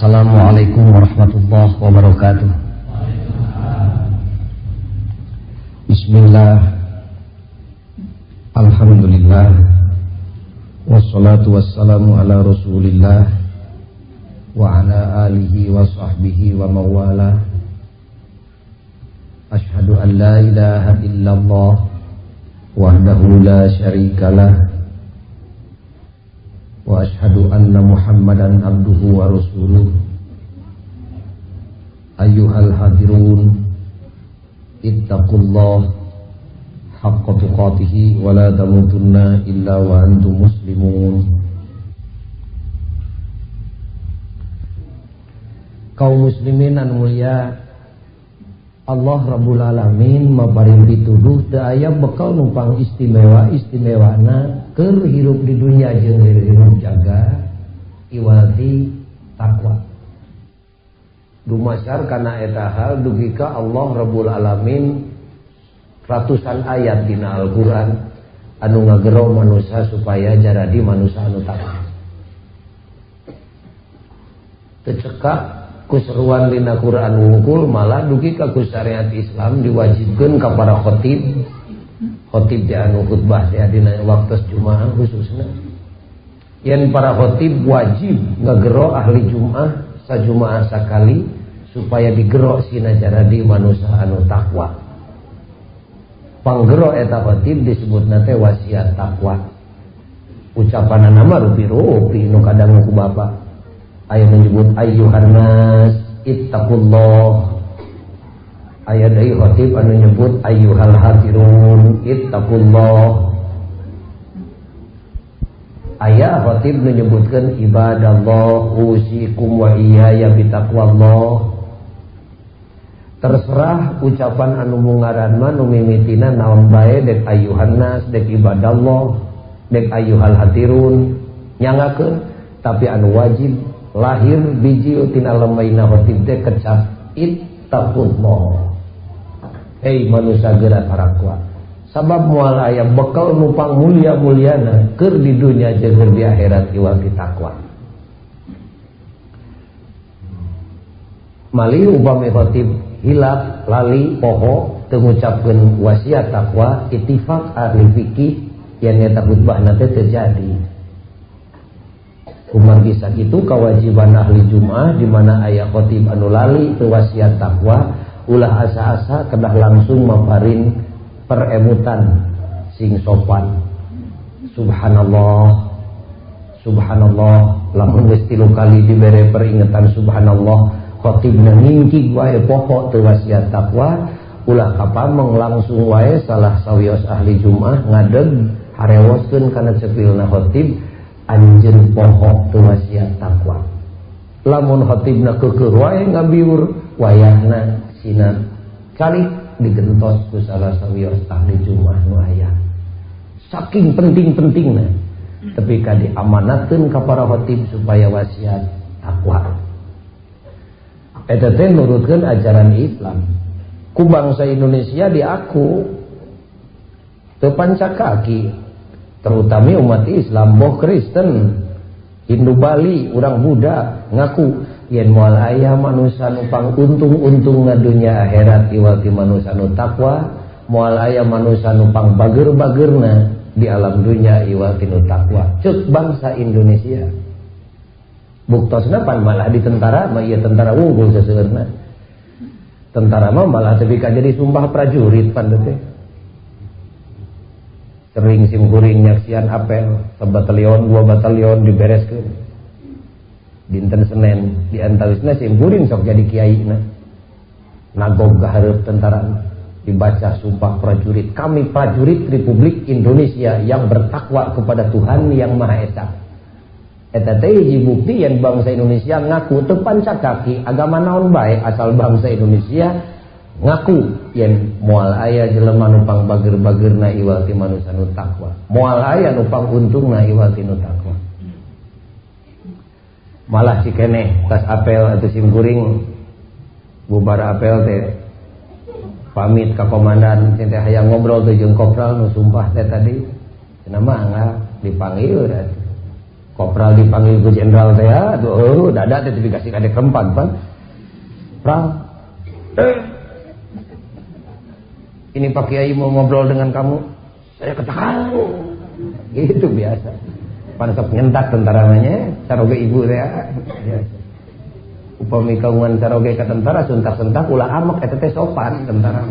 Assalamualaikum warahmatullahi wabarakatuh. Bismillah, alhamdulillah, wassalatu wassalamu ala rasulillah wa ala alihi wa sahbihi wa mawala. Ashhadu an la ilaha illallah wahdahu la syarikalah wa ashhadu anna muhammadan abduhu wa rasuluh. Ayyuhal hadirun, ittaqullah haqqa tuqatihi wa la tamutunna illa wa antum muslimun. Kaum muslimin anu mulia, Allah Rabbul Alamin maparin pituduh teu aya bekal numpang istimewa istimewana keur hirup di dunia jeung hirup jaga iwati takwa. Dumasar kana eta hal dugi ka Allah Rabbul Alamin ratusan ayat dina Al-Qur'an anu ngagero manusia supaya jaradi manusia anu takwa. Teu cekak ku seruan dina Quran wungkul, malah dugi ka ku syariat Islam diwajibkeun ka para khotib. Khotib teh anu khutbah teh dina waktu Jumaah khususna. Yen para khotib wajib ngagero ahli Jumaah sajumaah sakali supaya digero sina jaradi manusia anu takwa. Panggero eta khotib disebutna teh wasiat takwa. Ucapanna mah rupi-rupi nu kadangu ku bapa. Aya menyebut ayyuhan nas ittaqullah. Aya deui khotib anu nyebut ayyuhal hadirun ittaqullah. Aya khotib nu nyebutkeun ibadallah usikum wa iyaya bitaqwallah. Terserah ucapan anu mungaran mah nu mimitina naon bae, dek ayyuhan nas, dek ibadallah, dek ayyuhal hadirun, nyangakeun. Tapi anu wajib lahir biji tina lemaina khotib teh kecap ittaqullah. Hei manusia geura tarakwa. Sabab moal aya bekal numpang mulia-muliana keur di dunia jeung keur di akhirat iwal ti takwa. Mali upami khotib hilap lali poho teu ngucapkeun wasiat takwa, ittifaq ahli fikih yen eta khutbahna teh terjadi. Kumargi sakitu kewajiban ahli Jumaah di mana aya khotib anu lali teu wasiat takwa, ulah asa-asa kedah langsung maparin peremutan sing sopan. Subhanallah, subhanallah. Lamun geus 3 kali dibere peringatan subhanallah, khotibna ngingkig wae pokok teu wasiat takwa, ulah kapameng langsung wae salah sawios ahli Jumaah ngadeg harewoskeun kana cepilna khotib, anjeun pokok teu wasiat takwa. Lamun khotibna keukeuh wae ngabiur, wayahna sina calik digentos ku salah sawios ahli Jumaah nu aya. Saking penting-pentingna tepi ka diamanatkeun ka para khotib supaya wasiat takwa. Eta teh nurutkeun ajaran Islam. Ku bangsa Indonesia diaku teu pancakaki, terutama umat Islam, boh Kristen, Hindu Bali, urang Buddha ngaku yen moal aya manusia nu pang untung-untungna dunya akhirat iwal ti manusia nu takwa, moal aya manusia nu pang bager-bagerna di alam dunya iwal ti nu takwa. Ceuk bangsa Indonesia. Buktosna pan malah di tentara mah ieu tentara unggul seseueurna. Tentara mah malah tepi ka jadi sumpah prajurit pan teh. Sering simkuring nyaksian apel, sabatalion, 2 batalion dibereskeun. Dinten Senin di antawisna simkuring sok jadi kiaina. Nagog ka hareup tentara dibaca sumpah prajurit. Kami prajurit Republik Indonesia yang bertakwa kepada Tuhan Yang Maha Esa. Eta teh hiji bukti yang bangsa Indonesia ngaku teu pancakaki agama naon bae asal bangsa Indonesia ngaku yen moal aya jelema nu pang bager-bagerna iwal ti manusia nu takwa, moal aya nu pang untungna iwal ti nu takwa. Malah cikeneh tas apel atau simkuring bubar apel teh pamit ka komandan teh hayang ngobrol teh jeung kopral nu sumpah teh tadi cenah mah dipanggil atuh. Kopral dipanggil ku jenderal teh, aduh, dada teh dikasih kadek rempan pan. Pral. Ini Pak Kiai mau ngobrol dengan kamu. Saya ketahan. Gitu biasa. Pan sok nyentak tentara namanya, caroge ibu teh. Biasa. Upami kaungan caroge ka tentara suntak-sentak ulah amek eta teh sopan tentara.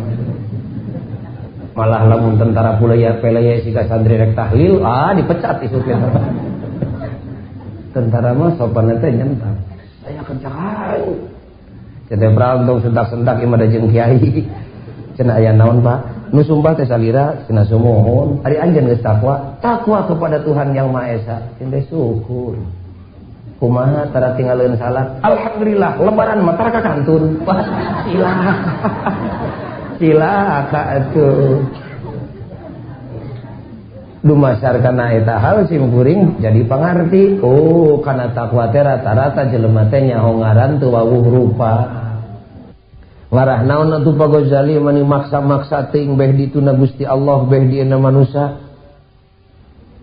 Malah lamun tentara pulaya pelaya siga santri rek tahlil, ah dipecat isuk tentara. Tentara mah sopan teh nyentak. Saya kerjakan. Cenah pral tong sentak-sentak ieu mah da jeung kiai. Cenah aya naon Pak? Nu sumpah teh salira cenah sumuhun. Ari anjeun geus takwa, takwa kepada Tuhan Yang Maha Esa. Cenah syukur. Kumaha tara tinggaleun salat? Alhamdulillah, lebaran mah tara ka kantun. Wah, cilaka. Cilaka atuh. Dumasar kana eta hal sim kuring jadi pangarti. Oh, kana takwa teh rata-rata jelema teh nyaho ngaran teu wawuh rupa. Ngarah naon atuh Pak Ghazali mani maksa-maksa teuing beh dituna Gusti Allah beh dieuna manusa.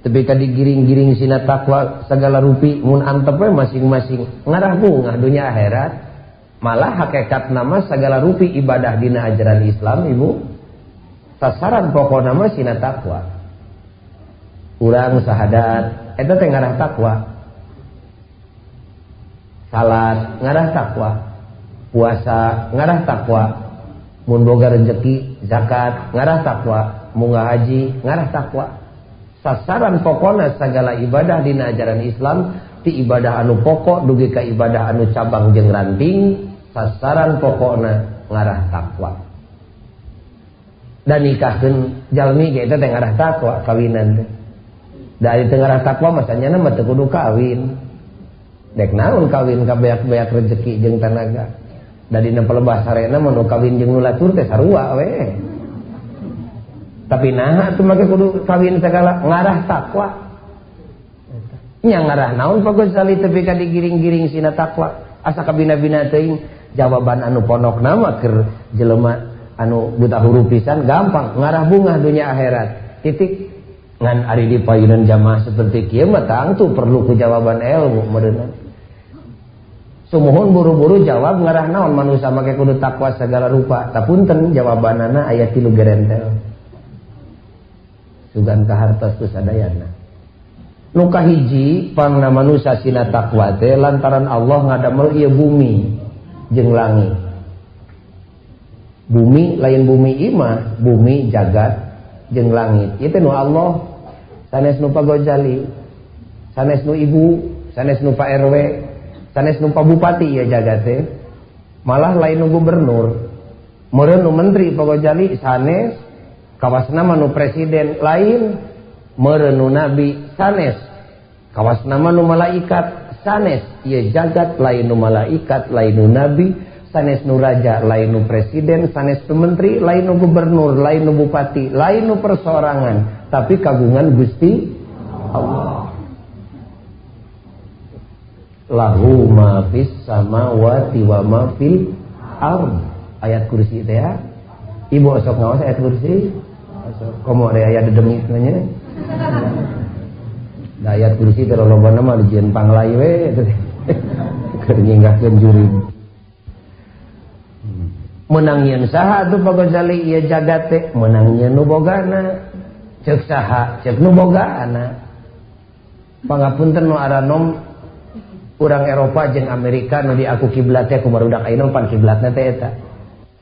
Tapi ka digiring-giring sina takwa segala rupi mun antep we masing-masing ngarah bungah dunia akhirat. Malah hakikat nama segala rupi ibadah dina ajaran Islam ibu. Sasaran pokok nama sina takwa. Urang sahadat eta teh ngarah takwa. Salat ngarah takwa. Puasa ngarah takwa. Mun boga rezeki zakat ngarah takwa. Munggah haji ngarah takwa. Sasaran pokona segala ibadah dina ajaran Islam ti ibadah anu pokok dugi ka ibadah anu cabang jeung ranting, sasaran pokokna ngarah takwa. Dan nikahkeun jalmi ge eta teh ngarah takwa kawinan teh. Da ari teu ngarah takwa mah sanyana mah teu kudu kawin. Dek naon kawin ka beak-beak rezeki jeung tanaga. Da dina pelebah sarena mah nu kawin jeung nu latur teh sarua we. Tapi nah atuh make kudu kawin segala ngarah takwa. Nya ngarah naon Pak Ghazali tepi ka digiring-giring sina takwa. Asa kabina-bina teuing jawaban anu pondokna mah keur jelema anu buta huruf pisan gampang ngarah bungah dunia akhirat. Titik. Ngan ari di payunan jamaah seperti kieu mah tangtu perlu ku jawaban ilmu meureunna. Sumuhun buru-buru jawab ngarah naon manusia make kudu takwa segala rupa. Tapunten jawabanana aya 3 gerentel. Sugan kahartos ku sadayana. Nu kahiji pangna manusia sina takwa teh lantaran Allah ngadamel ieu bumi jeung langit. Bumi lain bumi imah, bumi jagat jeung langit. Ieu teh nu Allah, sanes nu Pak Ghazali, sanes nu ibu, sanes nu Pak RW, sanes nu Pak Bupati ieu jagat teh. Malah lain nu gubernur, meureun nu menteri Pak Ghazali sanes, kawasna mah nu presiden lain, meureun nu nabi sanes, kawasna mah nu malaikat sanes. Ieu jagat lain nu malaikat, lain nu nabi, sanes nu raja, lain nu presiden, sanes nu menteri, lain nu gubernur, lain nu bupati, lain nu persorangan, tapi kagungan Gusti Allah. Lahu ma fis samawati wa ma fil ard. Ayat kursi teh ya. Ibu sok ngaos ayat kursi. Komo ada ayat dedemit nanya. Da ayat kursi teh lolobana mah dijieun panglai we. Keur nyinggahkeun jurig. Menang yeun saha atuh Pak Ghazali ieu jagat teh? Menang yeun nu bogana. Ceuk saha? Ceuk nu bogana. Pangapunten nu aranom urang Eropa jeung Amerika nu diaku kiblat teh ku barudak ayeuna pan kiblatna teh eta.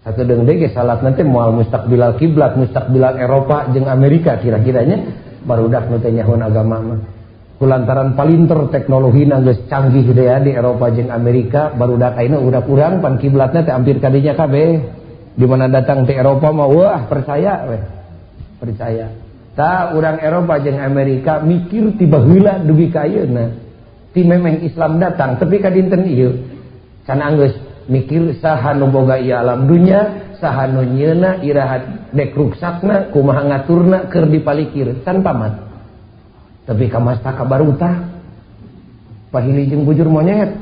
Sakedeung deui ge salatna teh moal mustaqbilal kiblat, mustaqbilal Eropa jeung Amerika kira-kiranya barudak nu teh nyahoan agama mah. Kulantaran palinter teknologina geus canggih deui di Eropa jeung Amerika, barudak ayeuna udak urang pan kiblatna teh hampir kadinya kabeh. Di mana datang ti Eropa mah wah percaya weh. Percaya. Ta urang Eropa jeung Amerika mikir ti baheula dugi ka ayeuna. Ti memeh Islam datang tepi ka dinten ieu. Can anggeus mikir saha nu boga ieu alam dunya, saha nu nyieuna iraha dek ruksakna, kumaha ngaturna keur dipalikir, can tamat. Tapi ka mastaka baruta. Pahili jeung bujur monyet.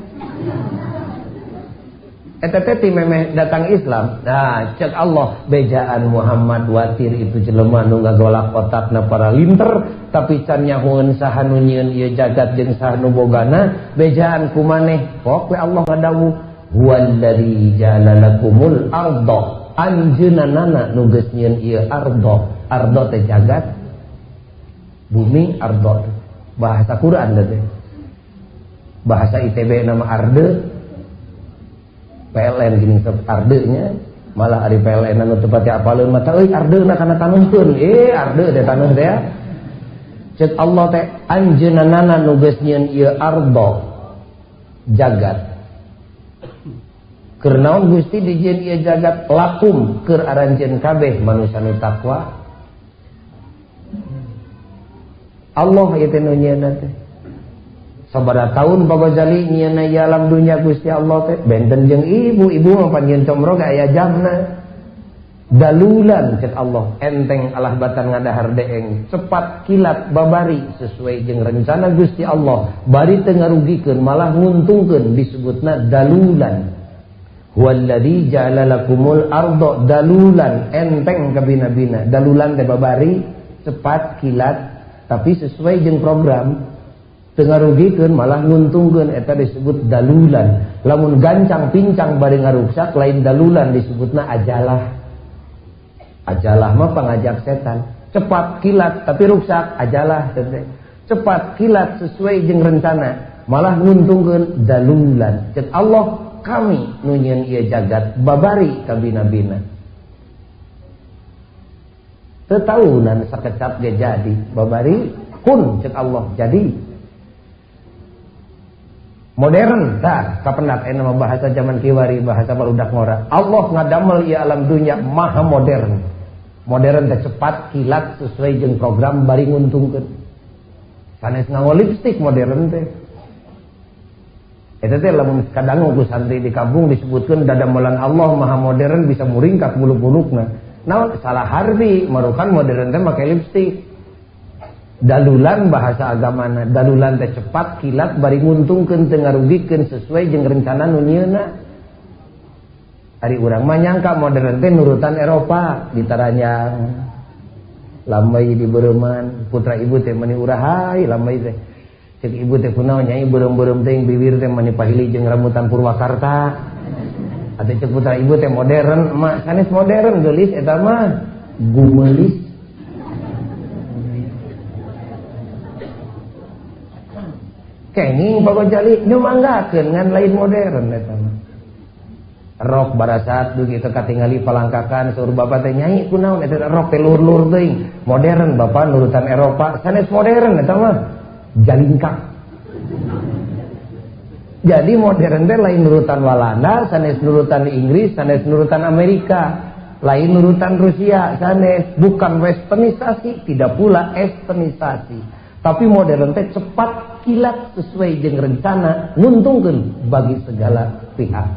Eta teh ti memeh datang Islam. Nah, cek Allah bejaan Muhammad watir itu jelema nu ngagolak otakna para linter tapi can nyahoeun saha nu nyieun ieu jagat jeung saha nu bogana, bejaan ku maneh. Pok we Allah ngadawuh huwallazi ja'ala lakumul arda. Anjeunna nu geus nyieun ieu arda. Arda teh jagat, bumi arda. Bahasa Quran teh. Bahasa ITB nama arde. PLN gini sok ardenya malah ari PLN anu teu pati apaleun mah euy ardeuna kana taneuhkeun arde teh taneuh teh cek Allah teh anjeunna nu geus nyieun ieu ardo jagat keur naon Gusti dijieun ieu jagat lakum keur aranjeun kabeh manusia nu takwa. Allah ieu teh nu nyieunna teh. Sabaraha tahun Pak Ghazali nyieunna ieu alam dunya Gusti Allah teh benten jeung ibu, ibu mah pan nyieun comro ge aya jamna. Dalulan cek Allah enteng alah batan ngadahar deeng cepat kilat babari sesuai jeung rencana Gusti Allah bari teu ngarugikeun malah nguntungkeun disebutna dalulan. Huwallazi ja'ala lakumul arda dalulan enteng kabina-bina. Dalulan teh babari cepat kilat tapi sesuai jeung program. Teu ngarugikeun malah nguntungkeun eta disebut dalulan. Lamun gancang pincang bari ngaruksak lain dalulan disebutna ajalah. Ajalah mah pangajak setan. Cepat kilat tapi ruksak ajalah teh. Cepat kilat sesuai jeung rencana malah nguntungkeun dalulan. Cek Allah kami nu nyieun ieu jagat babari kabina-bina. Teu taunan sakecap ge jadi babari kun cek Allah jadi. Modern tah kapendak aya nama bahasa zaman kiwari bahasa barudak ngora. Allah ngadamel ieu alam dunya maha modern. Modern teh cepat kilat sesuai jeung program bari nguntungkeun. Sanes nganggo lipstik modern teh. Eta teh lamun kadangu ku santri di kampung disebutkeun dadamelan Allah maha modern bisa muringkak bulu-bulukna. Naon salah harfi marukan modern teh make lipstik. Dalulan bahasa agamana, dalulan teh cepat kilat bari nguntungkeun teu ngarugikeun sesuai jeung rencana nu nyieunna. Ari urang mah nyangka modern teh nurutan Eropa ditaranjang. Lambai di beureman, putra ibu teh meuni urahai lambai teh. Cek ibu teh kunaon nyai beureum-beureum teh bibir teh meuni pahili jeung rambutan Purwakarta. Atuh cek putra ibu teh modern, emak sanes modern geulis eta mah gumeulis. Kenging Pak Gojali nyumanggakeun ngan lain modern eta mah. Rok barasat dugi teu katingali palangkakan saur bapak teh nyai kunaon eta rok teh lur-lur teuing. Modern bapak nurutan Eropa sanes modern eta mah jalingkak. Jadi modern teh lain nurutan Walanda, sanes nurutan Inggris, sanes nurutan Amerika, lain nurutan Rusia, sanes bukan westernisasi, tidak pula esternisasi. Tapi modern teh cepat kilat sesuai jeung rencana nguntungkeun bagi segala pihak.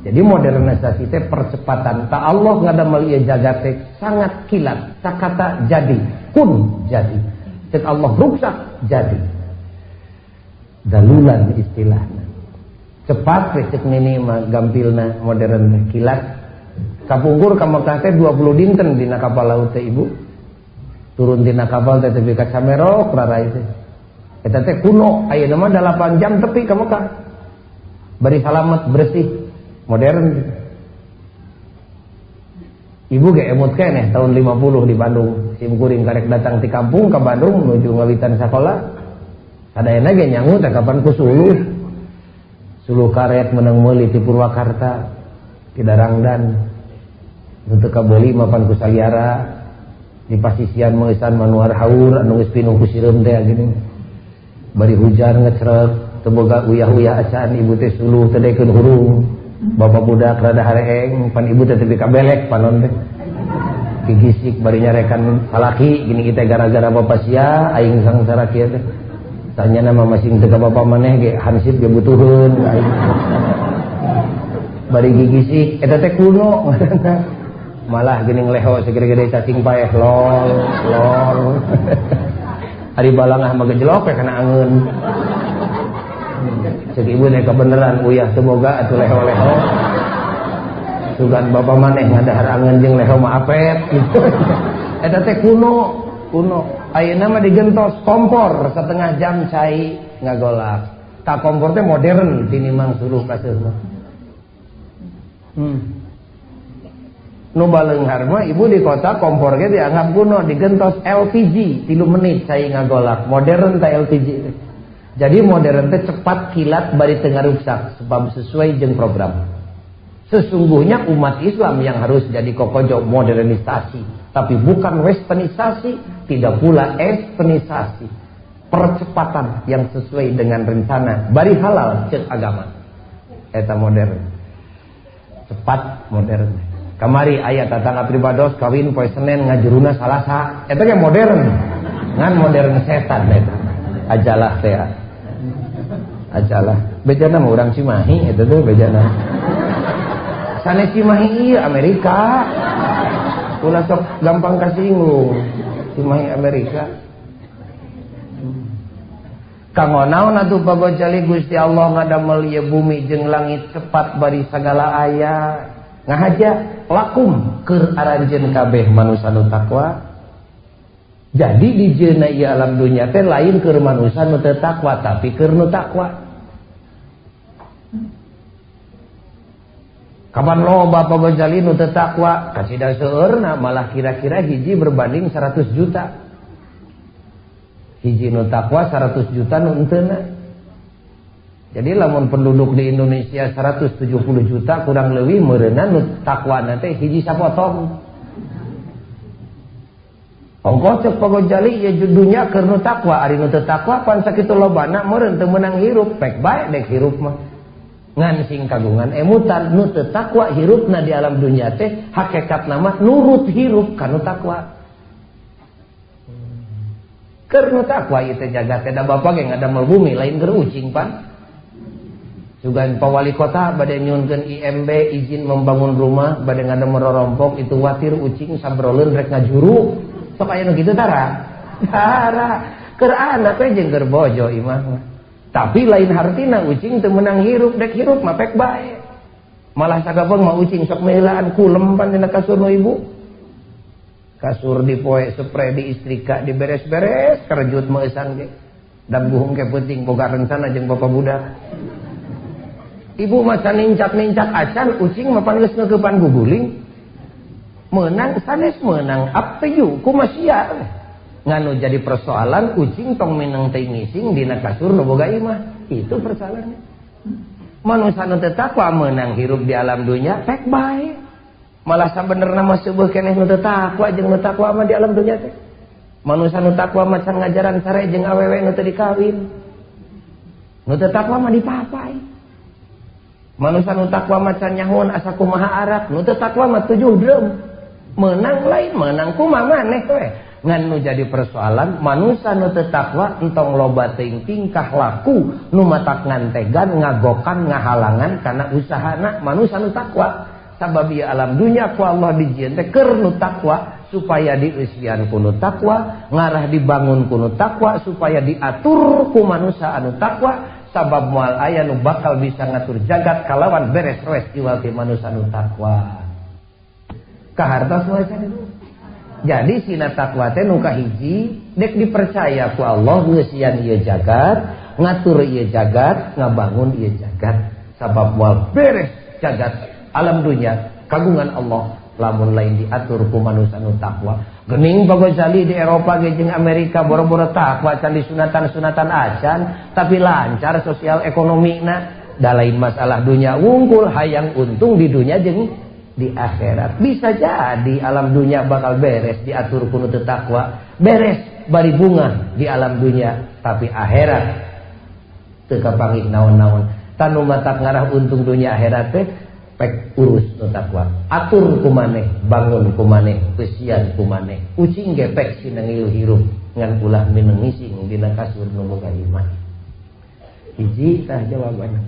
Jadi modernisasi teh percepatan. Tak Allah ngadamel ieu jagat teh sangat kilat, sakata jadi, kun jadi. Cek Allah ruksak jadi. Dalulan istilahna. Cepat we cek nini mah gampilna modern teh kilat. Kapungkur ka Mekah teh 20 dinten dina kapal laut teh ibu. Turun tina kapal teh tepi ka Camerok rarai teh. Eta teh kuno, ayeuna mah 8 jam tepi ka Mekah. Bari salamet bersih, modern. Ibu ge emut keneh tahun 50 di Bandung. Sim kuring karek datang ti kampung ka Bandung menuju ngawitan sakola. Sadayana ge nyangu teh kapan ku suluh. Suluh karet menang meuli ti Purwakarta, ti Darangdan. Nu teu kabeuli mapan ku saliara. Di pasisian meusan manuar haur anu geus pinuh ku sireum teh gini. Bari hujan ngecrek teu boga uyah-uyah acan ibu teh suluh teh dekeun hurung. Bapak budak rada hareeng pan ibu teh tepi ka belek panon teh. Gigisik bari nyarekan salaki gini kita gara-gara bapak sia aing sangsara kieu teh. Tanya nama masing teu ka bapak maneh ge hansip ge butuheun aing. Bari gigisik eta teh kuno. Malah gini ngeleho segede-gede cacing paeh lol lol. Ari balangah mah gejlok we kana angeun. Cek ibu nek kebeneran uyah teu boga atuh leho-leho. Sugan bapak maneh ngadahar angeun jeung leho mah apet gitu. Eta teh kuno, kuno. Ayeuna mah digentos kompor setengah jam cai ngagolak. Tak kompor teh modern tinimang suruh kaseuh mah. Nu baleunghar mah ibu di kota kompor ge dianggap kuno, digentos LPG 3 menit cai ngagolak. Modern teh LPG teh. Jadi modern teh cepat kilat bari teu ngaruksak sebab sesuai jeung program. Sesungguhnya umat Islam yang harus jadi kokojo modernisasi, tapi bukan westernisasi, tidak pula esternisasi. Percepatan yang sesuai dengan rencana bari halal cek agama. Eta modern. Cepat modern. Kamari aya tatangga pribados kawin poe Senin ngajuruna Salasa. Eta ge modern. Ngan modern setan eta. Ajalah teh. Ajalah. Bejana mah urang Cimahi eta teh bejana. Sanes Cimahi ieu Amerika. Ulah sok gampang kasinggung. Cimahi Amerika. Kanggo naon atuh pagojali Gusti Allah ngadamel ieu bumi jeung langit cepat bari sagala aya. Ngahaja lakum keur aranjeun kabeh manusa nu takwa. Jadi dijieunna ieu alam dunya teh lain keur manusa nu teu takwa tapi keur nu takwa. Kapan loba pagojali nu teu takwa kasida seueurna malah kira-kira hiji berbanding 100 juta. Hiji nu takwa 100 juta nu enteuna. Jadi lamun penduduk di Indonesia 170 juta kurang leuwih meureunna nu takwana teh hiji sapotong. Ongkoh cek pagojali ieu dunya keur nu takwa, ari nu teu takwa pan sakitu lobana meureun teu meunang hirup, pek bae dek hirup mah. Ngan sing kagungan emutan nu teu takwa hirupna di alam dunya teh hakikatna mah nurut hirup ka nu takwa. Keur nu takwa ieu teh jagat teh da bapa ge ngadamel bumi lain keur ucing pan. Sugan Pak Wali Kota bade nyuhunkeun IMB izin membangun rumah bade ngadamel rorompok itu watir ucing sabroleun rek ngajuru. Sok aya nu kitu tara? Tara. Keur anak we jeung keur bojo imah mah. Tapi lain hartina ucing teu meunang hirup dek hirup mah pek bae. Malah sagapeung mah ucing sok meulaan kulem pan dina kasur nu ibu. Kasur dipoe spray diistrika diberes-beres kerjut meusan ge. Dan buhung ke peuting boga rencana jeung bapak budak. Ibu mah nincak-nincak acan ucing mah pan geus ngeukepan guguling. Meunang sanes meunang up to you kumaha sia. Nganu jadi persoalan ucing tong mineng teh ngising dina kasur nu boga imah. Itu persoalannya. Manusia nu teu takwa meunang hirup di alam dunya pek bae. Malah sabenerna mah seueuh keneh nu teu takwa jeung nu takwa mah di alam dunya teh. Manusia nu takwa mah can ngajaran sare jeung awewe nu teu dikawin. Nu teu takwa mah dipapai. Manusia nu takwa mah can nyahoan asa kumaha arak, nu teu takwa mah 7 drum. Menang lain, menang kumaha maneh we. Ngan nu jadi persoalan manusia nu teu takwa entong loba teuing tingkah laku nu matak ngantegan, ngagokan, ngahalangan kana usahana manusia nu takwa. Sabab ieu alam dunya ku Allah dijieun teh keur nu takwa supaya dieusian ku nu takwa, ngarah dibangun ku nu takwa supaya diatur ku manusia anu takwa. Sabab moal aya nu bakal bisa ngatur jagat kalawan beres roes iwal ti manusia nu takwa. Kahartos moal itu. Jadi sina takwa teh nu kahiji dek dipercaya ku Allah ngeusian ieu jagat, ngatur ieu jagat, ngabangun ieu jagat. Sabab moal beres jagat alam dunya kagungan Allah lamun lain diatur ku manusia nu takwa. Gening Pak Ghazali di Eropa ge jeung Amerika boro-boro takwa can disunatan-sunatan acan tapi lancar sosial ekonomina da lain masalah dunya wungkul hayang untung di dunya jeung di akhirat. Bisa jadi alam dunya bakal beres diatur ku nu teu takwa, beres bari bunga di alam dunya tapi akhirat teu kapanggih naon-naon. Tanu matak ngarah untung dunya akhirat teh pek urus nu takwa, atur kumaneh, bangun kumaneh, besian kumaneh, ucing gepek sinengil hirup ngan ulah mineng ngising dina kasur nu boga iman. Hiji tah jawabanna.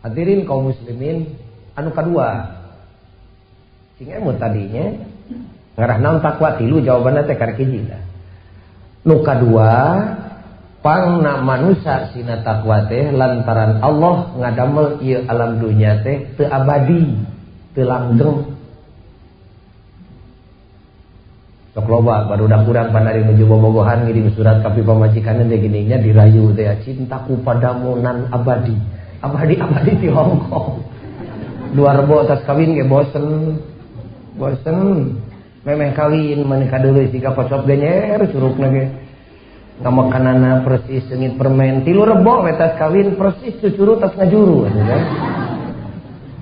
Hadirin kaum muslimin, anu kadua sing emut tadinya ngarah naon takwa tilu jawabanna teh karek hiji tah. Nu kadua Pangna manusia sina takwa teh lantaran Allah ngadamel ieu alam dunya teh teu abadi, teu langgeng. Sok loba barudak urang pandari nuju bobogohan ngirim surat ka pamajikanna teh geuning nya dirayu teh cintaku padamu nan abadi. Abadi-abadi di Hong Kong. Dua rebo tas kawin ge bosen. Bosen. Memeh kawin maneh kadeuleu siga kocop genyer curugna ge. Ngamakanana persis seungit permen. Tilu rebo we tas kawin persis cucuru tas ngajuru atuh kan.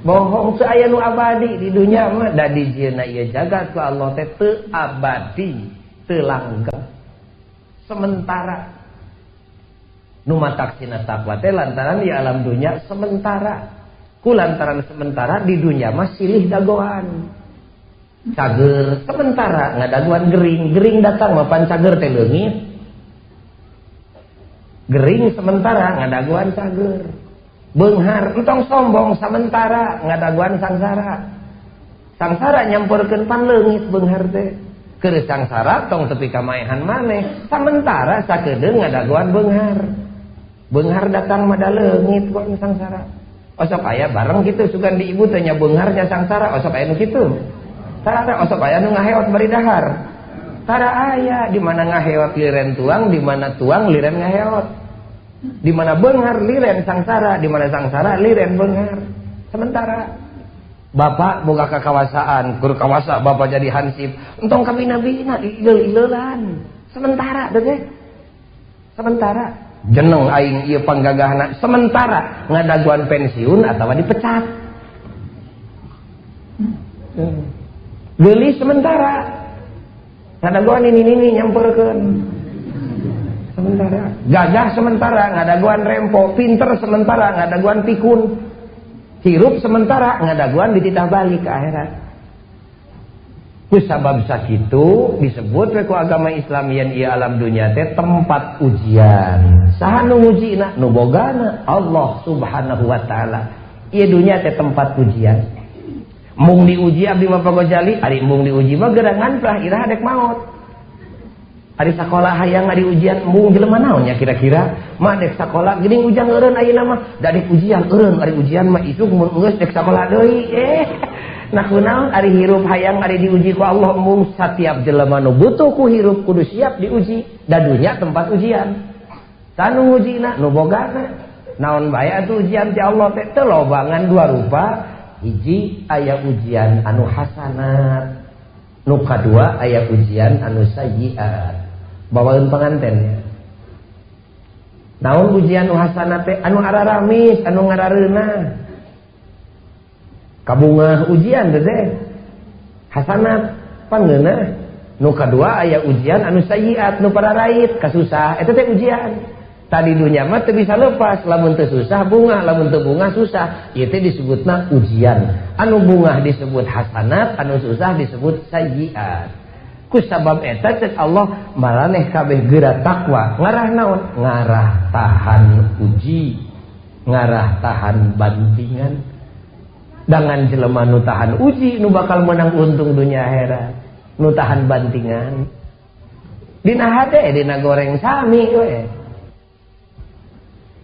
Bohong teu aya nu abadi di dunya mah da dijieunna ieu jagat ku Allah teh teu abadi, teu langgeng. Sementara. Nu matak sina takwa teh lantaran di alam dunya sementara. Ku lantaran sementara di dunya mah silih dagoan. Cager sementara ngadagoan gering, gering datang mah pan cager teh leungit. Gering sementara ngadagoan cager. Beunghar entong sombong sementara ngadagoan sangsara. Sangsara nyampurkeun pan leungit beunghar teh. Keur sangsara tong tepi ka maehan maneh, sementara sakedeung ngadagoan beunghar. Beunghar datang mah da leungit ku sangsara. Osok aya bareng kitu sugan di ibu teh nya beunghar nya sangsara, osok aya nu kitu. Tara osok aya nu ngaheot bari dahar. Tara aya di mana ngaheot liren tuang, di mana tuang liren ngaheot. Di mana beunghar liren sangsara, di mana sangsara liren beunghar. Sementara bapak boga kakawasaan, keur kawasa bapak jadi hansip, entong kabina-bina ileul-ileulan. Sementara teh. Sementara jeneng aing ieu panggagahna sementara ngadaguan pensiun atawa dipecat. Geulis sementara ngadaguan ini nyamperkeun. Sementara gagah sementara ngadaguan rempo, pinter sementara ngadaguan pikun, hirup sementara ngadaguan dititah balik ke akhirat. Ku sabab sakitu disebut we ku agama Islam yen ieu alam dunya teh tempat ujian. Saha nu ngujina? Nu bogana Allah Subhanahu wa taala. Ieu dunya teh tempat ujian. Mung diuji abdi mah Pak Gojali, ari mung diuji mah gerangan plah iraha dek maot. Ari sakola hayang ari ujian mung jelema naon nya kira-kira? Mah dek sakola geuning ujang eureun ayeuna mah, da dek ujian eureun ari ujian mah isuk mun geus dek sakola deui. Nah kunaon ari hirup hayang ari diuji ku Allah mung satiap jelema nu butuh ku hirup kudu siap diuji. Da dunya tempat ujian. Tanu ngujina nu bogana. Naon bae atuh ujian ti Allah teh teu lobangan dua rupa. Hiji aya ujian anu hasanat, nu kadua aya ujian anu sayyiat. Bawaeun panganten. Naon ujian nu hasanat teh anu araramis, anu ngarareunah. Kabungah ujian teh hasanat pangeunah. Nu kadua aya ujian anu sayyiat, nu pararait kasusah eta teh ujian. Tadi dunya mah teu bisa lepas, lamun teu susah bungah, lamun teu bungah susah. Ieu teh disebutna ujian. Anu bungah disebut hasanat, anu susah disebut sayyiat. Ku sabab eta cek Allah maraneh kabeh geura takwa, ngarah naon? Ngarah tahan uji, ngarah tahan bantingan. Dangan jelema nu tahan uji nu bakal menang untung dunia akhirat, nu tahan bantingan. Dina hade dina goreng sami we.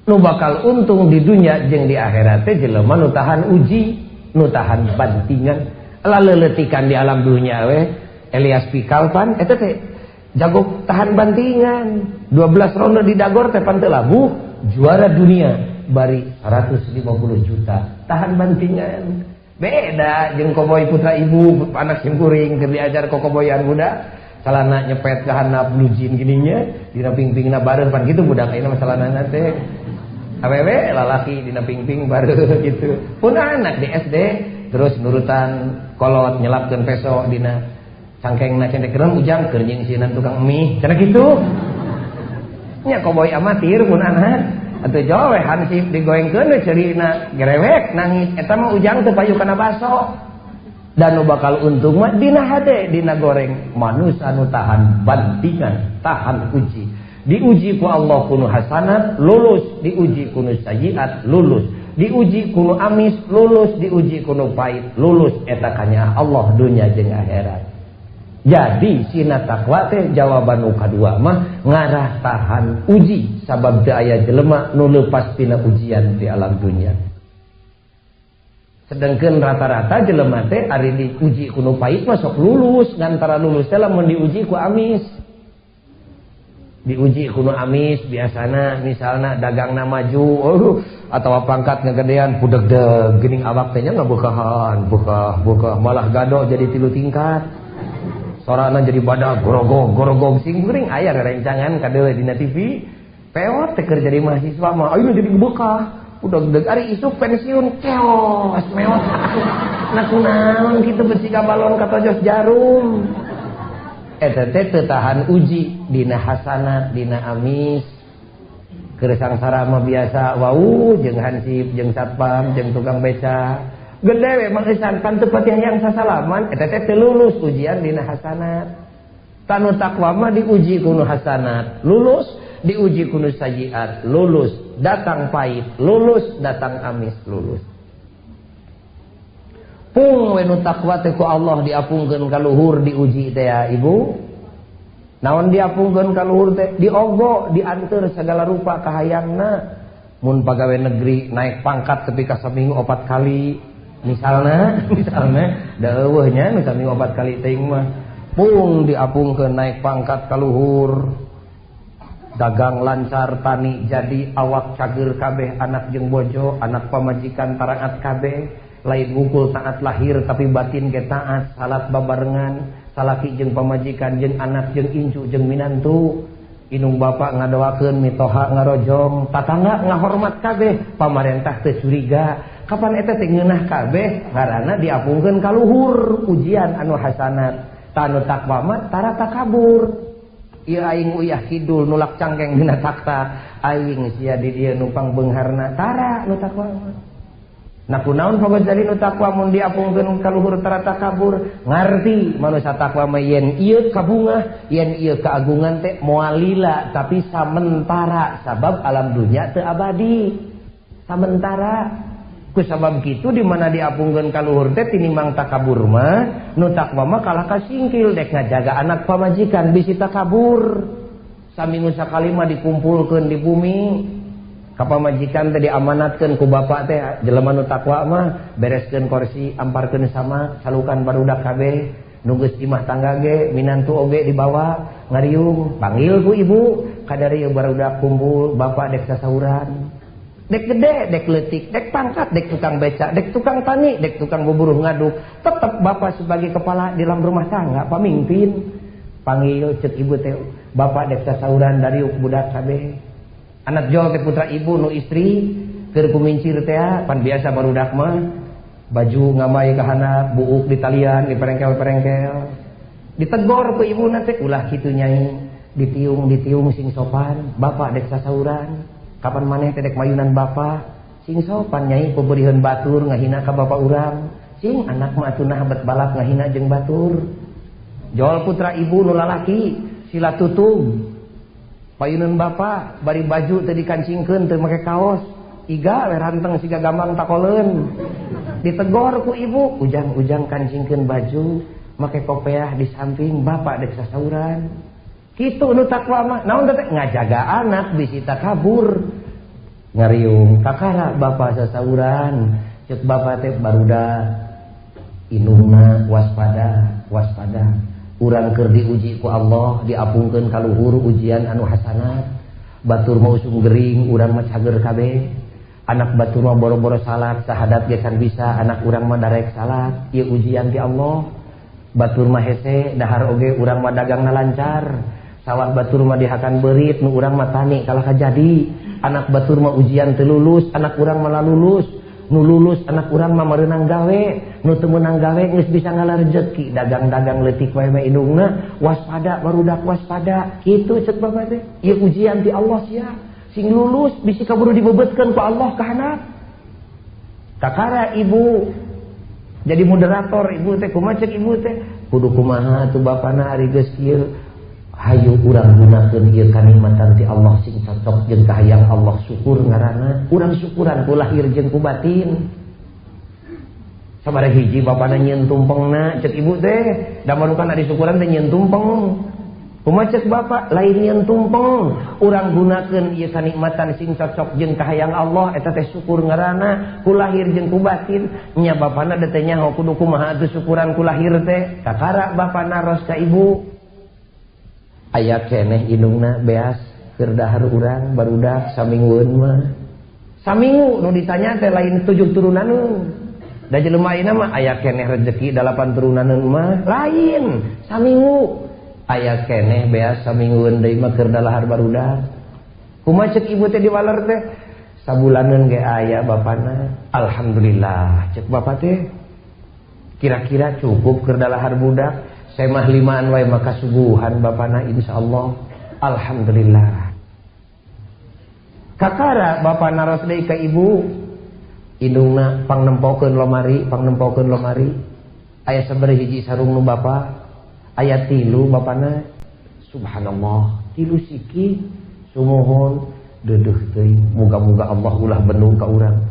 Nu bakal untung di dunia jeung di akhirat teh jelema nu tahan uji, nu tahan bantingan. Laleuletikan di alam dunia we. Elias Pikal pan eta teh jago tahan bantingan. 12 ronde di dagor teh pan teu labuh, juara dunia bari 150 juta tahan bantingan. Beda jeung koboy putra ibu anak simkuring keur diajar kokoboyan budak calana nyepet ka handap blue jean gininya dina pingpingna bareuh pan kitu budak ayeuna masalahna teh awewe lalaki dina pingping bareuh gitu. Pun anak di SD terus nurutan kolot nyelapkeun peso dina cangkengna cendek kerem ujang keur nyingsieunan tukang mie cenah kitu nya koboy amatir pun anak atuh jauh hansip digoengkeun we ceurina gerewek nangis eta mah ujang teu payu kana baso. Dan nu bakal untung mah dina hade dina goreng manusia nu tahan bantingan, tahan uji. Diuji ku Allah kunu hasanat lulus, diuji kunu sayyiat lulus, diuji kunu amis lulus, diuji kunu pahit lulus. Eta kanya Allah dunya jeung akhirat. Jadi sina takwa teh jawaban nu kadua mah ngarah tahan uji sabab teu aya jelema nu leupas tina ujian di alam dunya. Sedangkan rata-rata jelema teh ari diuji ku nu pait mah sok lulus, ngan tara lulus teh lamun diuji ku amis. Diuji ku nu amis biasana misalna dagangna maju atawa pangkat ngagedean pudegdeg geuning awak teh nya ngabeukahan, beukah-beukah malah gado jadi 3 tingkat. Sorana jadi badak gorogog gorogog sing geuring aya rerencangan kadeuleu dina TV. Peot teh keur jadi mahasiswa mah ayeuna jadi beukah. Udeg-deg ari isuk pensiun keos meot. Nah kunaon kitu besi balon katojos jarum. Eta teh teu tahan uji dina hasanat dina amis. Keur sangsara mah biasa wau jeung hansip jeung satpam jeung tukang beca. Gede we mah eusan pan teu pati hayang sasalaman eta teh teu lulus ujian dina hasanat. Tanu takwa mah diuji ku nu hasanat, lulus, diuji ku nu sayiat, lulus, datang pahit, lulus, datang amis, lulus. Pung we nu takwa teh ku Allah diapungkeun ka luhur diuji teh ya ibu. Naon diapungkeun ka luhur teh? Diogo, dianteur segala rupa kahayangna. Mun pagawe negeri naik pangkat tepi ka saminggu 4 kali. Misalna da eueuh nya nu saminggu 4 kali teuing mah. Pung diapungkeun naik pangkat ka luhur. Dagang lancar, tani jadi awak cager kabeh, anak jeung bojo, anak pamajikan tarangat kabeh, lain wungkul taat lahir tapi batin ge taat, salat babarengan, salaki jeung pamajikan jeung anak jeung incu jeung minantu, indung bapak ngadoakeun, mitoha ngarojong, tatangga ngahormat kabeh, pamarentah teu curiga. Kapan eta teh ngeunah kabeh ngaranna diapungkeun ka luhur ujian anu hasanat. Tanu takwa mah tara takabur. Ieu aing uyah kidul nulak cangkeng dina takta, aing sia di dieu numpang beungharna tara nu takwa mah. Nah kunaon Pak Ghazali nu takwa mun diapungkeun ka luhur tara takabur, ngarti manusia takwa mah yen ieu kabungah, yen ieu keagungan teh moal lila tapi samentara sabab alam dunya teu abadi. Samentara. Ku sabab kitu di mana diapungkeun ka luhur teh tinimbang takabur mah nu takwa mah kalah kasingkil dek ngajaga anak pamajikan bisi takabur. Saminggu sakali mah dikumpulkeun di bumi. Ka pamajikan teh diamanatkeun ku bapak teh jelema nu takwa mah bereskeun kursi, amparkeun sama, salukan barudak kabeh, nu geus imah tangga ge minantu oge dibawa ngariung, panggil ku ibu kadarieu barudak kumpul, bapak dek sasauran. Dek gede, dek leutik, dek pangkat, dek tukang becak, dek tukang tani, dek tukang buburuh ngaduk. Tetap bapak sebagai kepala di dalam rumah tangga, pamimpin. Panggil cek ibu teh, bapak dek sasauran dari budak kabeh. Anak jol teh putra ibu nu istri, keur kumincir teh pan biasa barudak mah baju ngamai ka handap, buuk di talian, di perengkel-perengkel. Ditegor ku ibuna teh ulah kitu nyai, ditiung-ditiung sing sopan, bapak dek sasauran. Kapan maneh teh dek mayunan bapak, sing sopan nyai peberiheun batur ngahina ka bapak urang, sing anak mah atunah bet balap ngahina jeung batur. Jol putra ibu nu lalaki sila tutug payuneun bapak bari baju teu dikancingkeun teu make kaos, iga we ranteng siga gambang takoleun. Ditegor ku ibu, ujang-ujang kancingkeun baju, make kopeah di samping bapak dek sasauran. Kitu nu takwa mah naon teh ngajaga anak bisi takabur. Ngariung kakara bapak sasauran, ceuk bapak teh barudak indungna waspada, waspada. Urang keur diuji ku Allah, diapungkeun ka luhur ujian anu hasanat. Batur mah usum gering, urang mah cager kabeh. Anak batur mah boro-boro salat, sahadat ge can bisa, anak urang mah darek salat, ieu ujian ti Allah. Batur mah hese, dahar oge urang mah dagangna lancar. Sawah batur mah dihakan beurit, nu urang mah tani kalah kajadi. Anak batur mah ujian teu lulus, anak urang mah lulus. Nu lulus anak urang mah meunang gawe, nu teu meunang gawe geus bisa ngalah rejeki, dagang-dagang leutik wae mah indungna, waspada barudak waspada. Kitu ceuk bapak teh, ieu ujian ti Allah sia. Sing lulus bisi kaburu dibebetkeun ku Allah ka handap. Kakara ibu jadi moderator ibu teh kumaha ceuk ibu teh, kudu kumaha atuh bapana ari geus kieu. Hayu urang gunakeun ieu kanikmatan ti Allah sing cocok jeung kahayang Allah, syukur ngaranna. Urang syukuran ku lahir jeung ku batin. Sabaraha hiji bapana nyieun tumpengna cek ibu teh, da marukan ari syukuran teh nyieun tumpeng. Kumaha cek bapak lain nyieun tumpeng, urang gunakeun ieu kanikmatan sing cocok jeung kahayang Allah eta teh syukur ngaranna, ku lahir jeung ku batin. Nya bapana da teh nyaho kudu kumaha atuh syukuran ku lahir teh. Kakara bapak naros ka ibu. Aya keneh indungna beas keur dahar urang barudak saminggueun mah. Saminggu nu ditanya teh lain 7 turunaneun. Da jelema ayeuna mah aya keneh rezeki 8 turunaneun mah lain saminggu. Aya keneh beas saminggueun deui mah keur dalahar barudak. Kumaha cek ibu teh diwaler teh? Sabulaneun ge aya bapana. Alhamdulillah cek bapak teh. Kira-kira cukup keur dalahar budak. Semah 5an wae maka suguhan bapana insyaallah. Alhamdulillah. Kakara bapak naros deui ka ibu. Indungna pangnempokeun lomari, pangnempokeun lomari. Aya sabaraha hiji sarung nu bapa. Aya 3 bapana. Subhanallah, 3 siki sumuhun deudeuh teuing. Muga-muga Allah ulah bendung ka urang.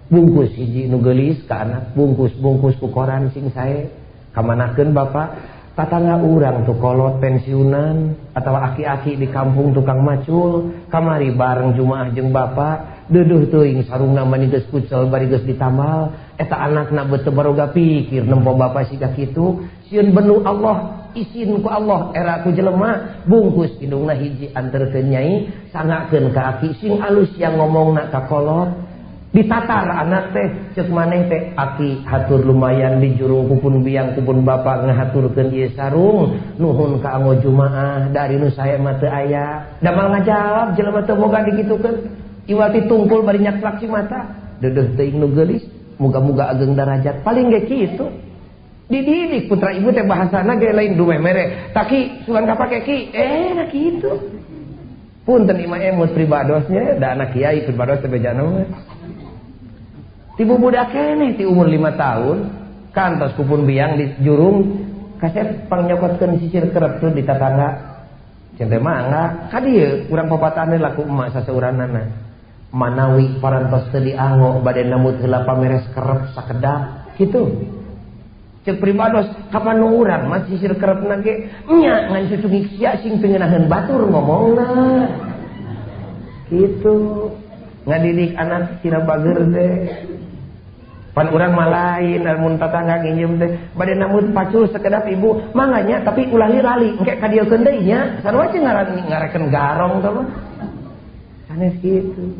Bungkus hiji nu geulis ka anak, bungkus-bungkus ku koran sing sae. Kamanakeun bapa? Tatangga urang tuh kolot pensiunan atau aki-aki di kampung tukang macul, kamari bareng jumaah jeung bapa, deudeuh teuing sarungna mani geus kucel bari geus ditambal, eta anakna beuteung baroga pikir nempo bapa siga kitu, sieun benu Allah, isin ku Allah era ku jelema, bungkus indungna hiji anterkeun nyai, sangakeun ka aki sing alus yang ngomongna ka kolot. Ditatar anak teh cek maneh teh aki hatur lumayan di jurung kupun biang kupun bapak ngahaturkeun ieu sarung nuhun ka anggo jumaah dari nu sae mah teu aya da mal ngajawab jelema teu boga dikitukeun iwati tungkul bari nyaklak si mata deudeuh teuing nu geulis muga-muga ageng darajat paling ge kitu dididik putra ibu teh bahasana ge lain dumeh mere taki sugan kapake ki nah kitu punten imah emut pribadosnya da anak kiai pribados teh bejana mah. Tibu budak keneh ti umur 5 tahun kantos kupun biang di jurung kasep pangnyokotkeun sisir kerep tuh di tatangga cente mangga ka dieu urang papatahan laku emak saseuranana manawi parantos teu dianggo bade nambut heula pameres kerep sakedap kitu cek pribados kapan nu urang mah sisir kerepna ge nya ngan cucungik sia sing teu ngeunaheun batur ngomongna kitu ngadidik anak sira bager teh. Pan urang mah lain lamun tatangga nginjem teh bade nambut pacul sekedap ibu manganya tapi ulah lali engke ka dieu deui nya sarua jeung ngareken garong teh mah sanes kitu.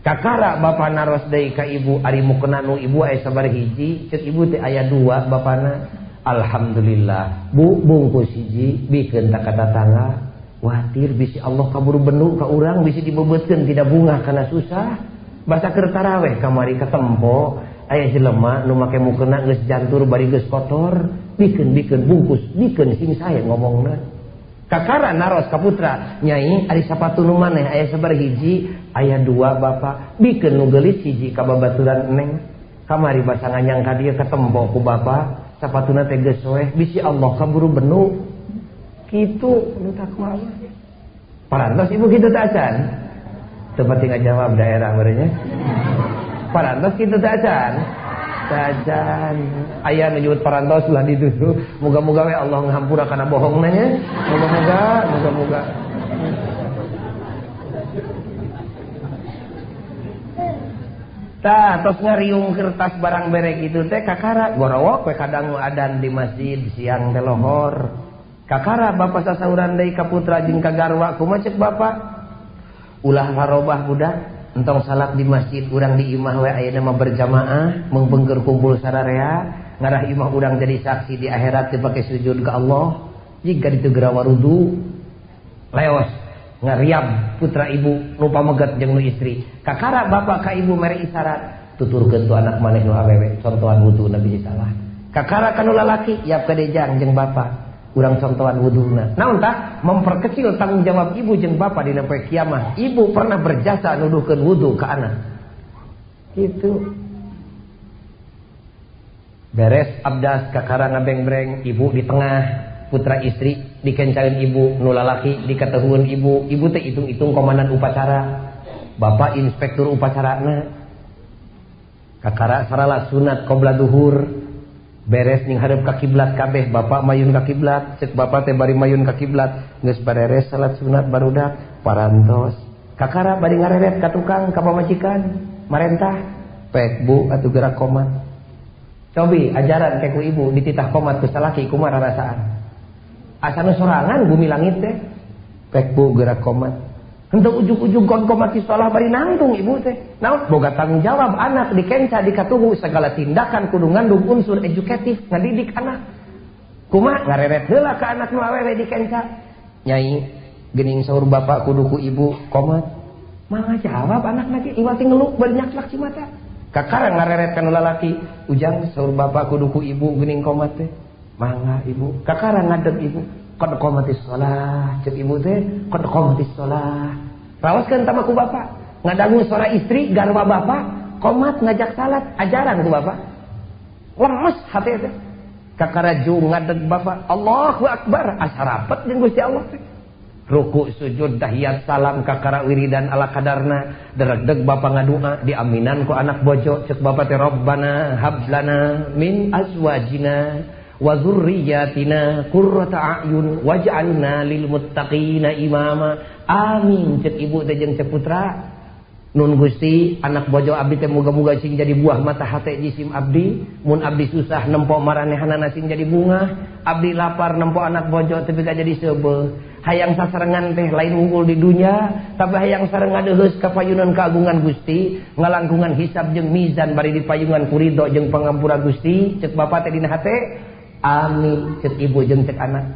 Kakara bapa naros deui ka ibu ari mukena nu ibu aya sabaraha hiji cek ibu teh aya 2 bapana. Alhamdulillah bu bungkus hiji bikeun ka tatangga watir bisi Allah kaburu bendu ka urang bisi dibebeutkeun tidak bunga kana susah. Basa keur taraweh kamari katempo aya jelema nu make mukena geus jantur bari geus kotor bikeun-bikeun bungkus bikeun sing sae ngomongna. Kakara naros ka putra nyai ari sapatu nu maneh aya sabaraha hiji aya 2 bapa bikeun nu geulis hiji ka babaturan neng kamari basa nganyang ka dieu katempo ku bapa sapatuna teh geus soeh bisi Allah kaburu benu kitu nu takwa mah. Parantos ibu kitu teh acan? Seperti nggak jawab daerah merenya. Parantos kitu teh acan? Acan. Aya nu nyebut parantos ulah dituduh. Moga-moga we Allah ngahampura kana bohongna nya. Moga-moga, moga-moga. Tah tos ngariung kertas barang bere kitu teh kakara gorowok we kadang adan di masjid siang teh lohor. Kakara bapak sasauran deui ka putra jeung ka garwa kumaha cek bapak? Ulah harobah budak entong salat di masjid urang di imah we ayeuna mah berjamaah meungpeungkeun kumpul sararea ngarah imah urang jadi saksi di akhirat teu pake sujud ka Allah jika ditu geura warudu leos ngariab putra ibu nu pameget jeung nu istri kakara bapak ka ibu mere isyarat tuturkeun tu anak maneh nu awewe contohan wudu nabi salah kakara ka nu lalaki yap ka dejang jeung bapak urang contohan wuduna. Naon tah memperkecil tanggung jawab ibu jeung bapak dina poe kiamah. Ibu pernah berjasa nuduhkeun wudu ka anak. Gitu. Beres abdas kakara ngabengbreng, ibu di tengah, putra istri dikencain ibu, nu lalaki dikatehueun ibu, ibu teh hitung-hitung komandan upacara. Bapak inspektur upacarana. Kakara saralat sunat qobla duhur beres ning hareup ka kiblat kabeh bapak mayun ka kiblat cek bapak teh bari mayun ka kiblat geus bareres salat sunat barudak parantos. Kakara bari ngareret ka tukang ka pamajikan marentah pek bu atuh gerak komat. Cobi ajaran ke ku ibu dititah komat ku salaki kumaha rarasaan. Asa nu sorangan bumi langit teh pek bu gerak komat. Henteu ujug-ujug kon komati salah bari nangtung ibu teh. Naon boga tanggung jawab anak dikenca dikatuhu segala tindakan kudu ngandung unsur edukatif ngadidik anak. Kumaha ngareret heula ka anak nu awewe dikenca. Nyai geuning saur bapak kudu ku ibu komat. Mangga jawab anak lagi iwati ngeluk bari nyaklak cimata. Kakara ngareret ka nu lalaki ujang saur bapak kudu ku ibu geuning komat teh. Mangga ibu. Kakara ngadeg ibu. Qad qamatis shalah cek ibu teh qad qamatis shalah. Rawaskeun tama ku bapak ngadangu suara istri garwa bapak komat ngajak salat ajaran ku bapak. Lemes hati teh. Kakara jung ngadeg bapak Allahu akbar asa rapet jeung Gusti Allah teh. Ruku sujud tahiyat salam kakara wiridan ala kadarna deregdeg bapak ngadua diaminan ku anak bojo cek bapak teh Rabbana hablana min azwajina wa dzurriyyatina qurrata a'yun waj'alna lil muttaqina imama. Amin cek ibu teh jeung cek putra. Nun Gusti anak bojo abdi teh muga-muga sing jadi buah mata hate jisim abdi. Mun abdi susah nempo maranehanana sing jadi bunga. Abdi lapar nempo anak bojo teu bika jadi seubeuh. Hayang sasarengan teh lain unggul di dunya tapi hayang sareng ngadeuheus ka payunan kagungan Gusti, ngalangkungan hisab jeung mizan bari dipayungan ku ridho jeung pangampura Gusti. Cek bapak teh dina hate amin cek ibu jeung cek anak.